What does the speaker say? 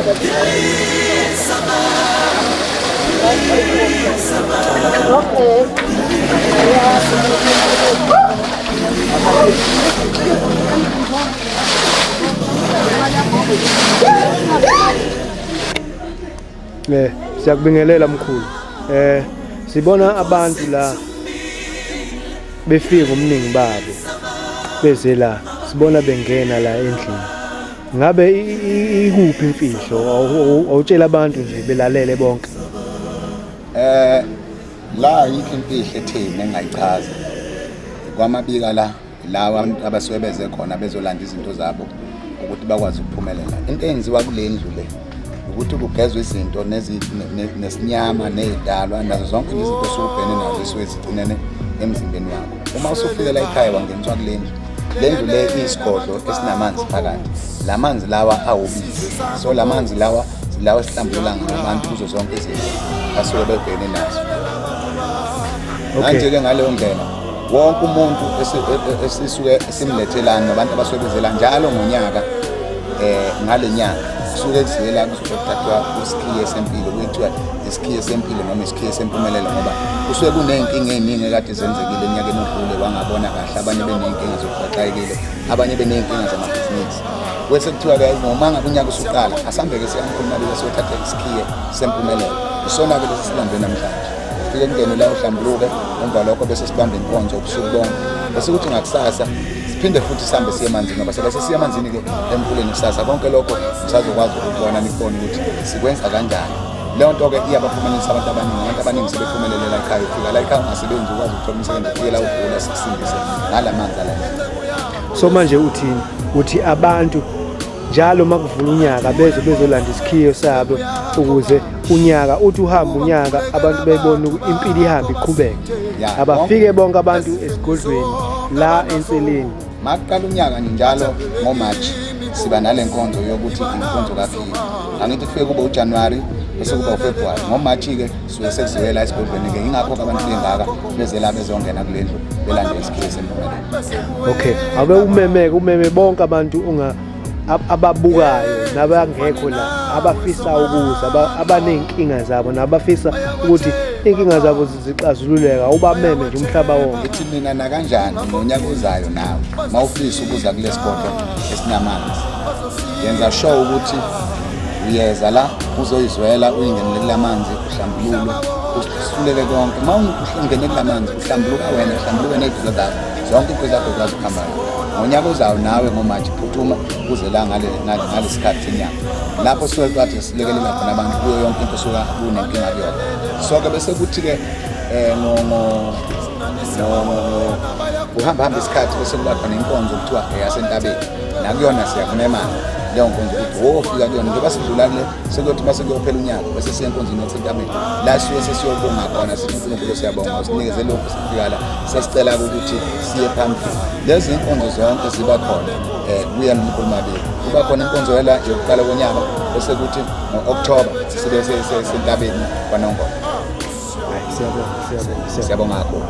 Okay. Siyakubingelela mkhulu. Sibona abantu la befika umningi babo beze la, sibona bengena la endlini. Ngabe ikuphi imfihlo? Awutshela abantu nje belalele bonke. La ayikho imfihlo etheni engayichaza. Kwamabika la lawa abantu abasuke beze khona bezolanda izinto zabo ukuthi bakwazi ukuphumelela. Into eyenziwa kule ndlu le ukuthi kugezwe izinto nesinyama nezidalwa nazo zonke izinto osukubhene nazo esuke zigcinene emzimbeni wakho. Uma usufike la ekhaya wangeniswa kule ndlu, le ndlu le iyisigodlo esinamanzi phakathi. La manzi lawa awubisi, so la manzi lawa lawa esihlambulula ngawo abantu kuzo zonke izinto basuke bebhekene nazo. Manje-ke ngaleyo ndlela wonke umuntu esisuke simlethelana nabantu abasuke bezela njalo ngonyaka ngale nyanga kusuke kuzela kuzothathwa isikhiye sempilo, kuthiwa isikhiye sempilo noma isikhiye sempumelelo, ngoba kusuke kuney'nkinga ey'ningi ekade zenzekile eminyakeni odlule, wangabona kahle, abanye beney'nkinga zokuxakekile, abanye beney'nkinga zamabhizinisi. Kwese kuthiwa-ke noma ngabe unyaka usuqala, asihambeke siyamkhulu Mabika siyothatha isikhiye sempumelelo. Isona-ke lesi silambe namhlanje. Ufike kungene la uhlambuluke, emva lokho bese sibambe inkonzo ubusuku bonke. Bese kuthi ngakusasa siphinde futhi sihambe siye emanzini, ngoba sobe sesiya emanzini-ke emfuleni kusasa. Konke lokho nisazokwazi ukubona, nikubone ukuthi sikwenza kanjani. Leyo nto-ke iyabaphumelelisa abantu abaningi. Abantu abaningi sebephumelele la ekhaya. Ufika la ekhaya ungasebenzi, ukwazi ukuthola umsebenzi, ufike la ugula, sikusindise ngala manzi ala. So manje uthini? Uthi abantu njalo uma kuvula unyaka beze bezolanda isikhiyo sabo ukuze unyaka uthi uhamba unyaka abantu bebone ukuthi impilo ihambe iqhubeke. Abafike bonke abantu esigodlweni la enseleni. Makuqala unyaka nje njalo ngoMarch siba nale nkonzo yokuthi inkonzo kaKhiye. Angithi kufike kube uJanuary bese kuba uFebruary. NgoMarch-ke suke sekuziwe la esigodlweni-ke, yingakho-ke abantu bengaka beze la bezongena kule ndlu belande isikhiye sempumelelo. Okay, ake umemeke, umeme bonke abantu ababukayo nabangekho la, abafisa ukuza, abaney'nkinga zabo nabafisa ukuthi iy'nkinga zabo zixazululeka, ubameme nje umhlaba wonke. Ngithi mina nakanjani ngonyaka ozayo nawe uma ufisa ukuza kule sigodlo esinamanzi, yenza sure ukuthi uyeza la uzoyizwela, uyingenele kula manzi, uhlambululwe, usuleke konke. Uma ungene kula manzi uhlambuluka wena, uhlambuluke ney'dulo zakho, zonke into zakho zikwazi ukuhamba kahle. Ngonyaka ozayo nawe ngoMarch phuthuma uze la ngale sikhathi senyanga, lapho suke kade silekelela khona abantu kuyo yonke into suka kunenkinga kuyona. So-ke bese kuthi-ke kuhamba hamba isikhathi bese kuba khona inkonzo kuthiwa eyasentabeni, nakuyona siyakumema leyo nkonzo ukuthi wofika kuyona. Njengoba sidlula kule sekuyothi mase kuyophela unyaka bese siya enkonzweni yasentabeni, la suke sesiyobonga khona sithi uNkulunkulu siyabonga usinikeze lokhu, sifika la sesicela ukuthi siye phambili. Lezi inkonzo zonke ziba khona kuyena uMkhulu Mabika. Kuba khona inkonzo yala yokuqala konyaka, bese kuthi ngo-October sibe sentabeni kwaNongoma. Siyabonga, siyabonga, siyabonga kakhulu.